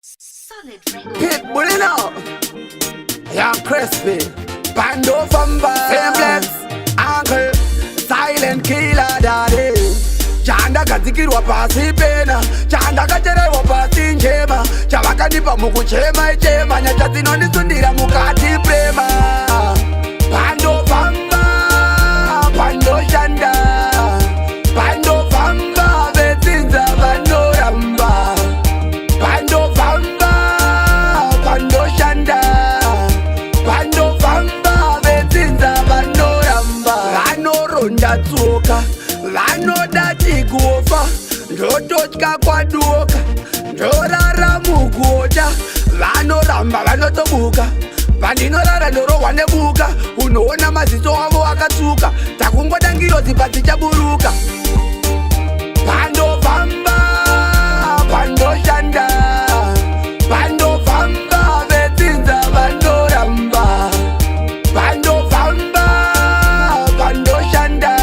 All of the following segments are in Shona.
Solid record. Pitbull you know. Yeah, crispy. Pandofamba. Simplex. Uncle. Silent killer daddy. Chandakadzikirwa pasi pena, chandakachererwa pasi njema, chavakandipa mukuchema ichema, nyasha dzinondisundira mukati prema. Pandofamba, pandoshanda, pandofamba, vedzinza vanoramba. Pandofamba, pandoshanda, pandofamba, vedzinza vanoramba. Vanoronda tsoka, vanoda tikufa, ndototya kwadoka, ndorara mugota. Vanoramba, vanotobuka, pandinorara ndorohwa nebuka. Unoona maziso avo akatsuka, takungoda ngirozi padzichaburuka. Pandofamba, pandoshanda, pandofamba, vedzinza vanoramba. Pandofamba, pandoshanda,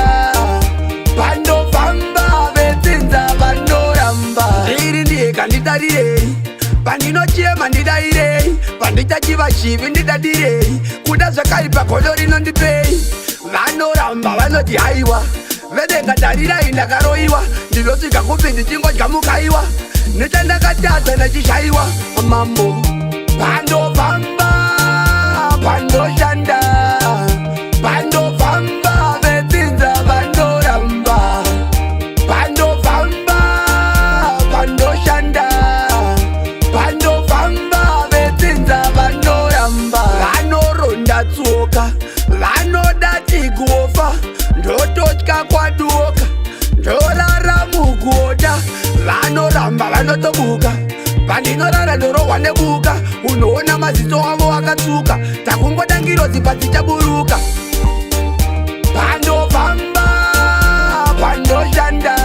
pandofamba, vedzinza vanoramba. Ndiri ndega, nditarirei, pandinochema ndidairei, pandichachiva chivi ndidadirei, kuda zvakaipa godo rinondipei. Vanoramba, vanoti haiwa, vedenga tarirai ndakaroiwa, ndinosvika kupi ndichingodya mukaiwa, nechandakatadza ndachishaiwa mambo. Pandofamba, pandoshanda, pandofamba, vedzinza vanoramba. Pandofamba, pandoshanda, pandofamba, vedzinza vanoramba. Vanoronda tsoka, vanoda tikufa, ndototya kwadoka, ndorara mugota. Vanoramba, vanotobuka, pandinorara ndorohwa nebuka. Unoona maziso avo akatsuka, takungoda ngirozi padzichaburuka. Pandofamba, pandoshanda.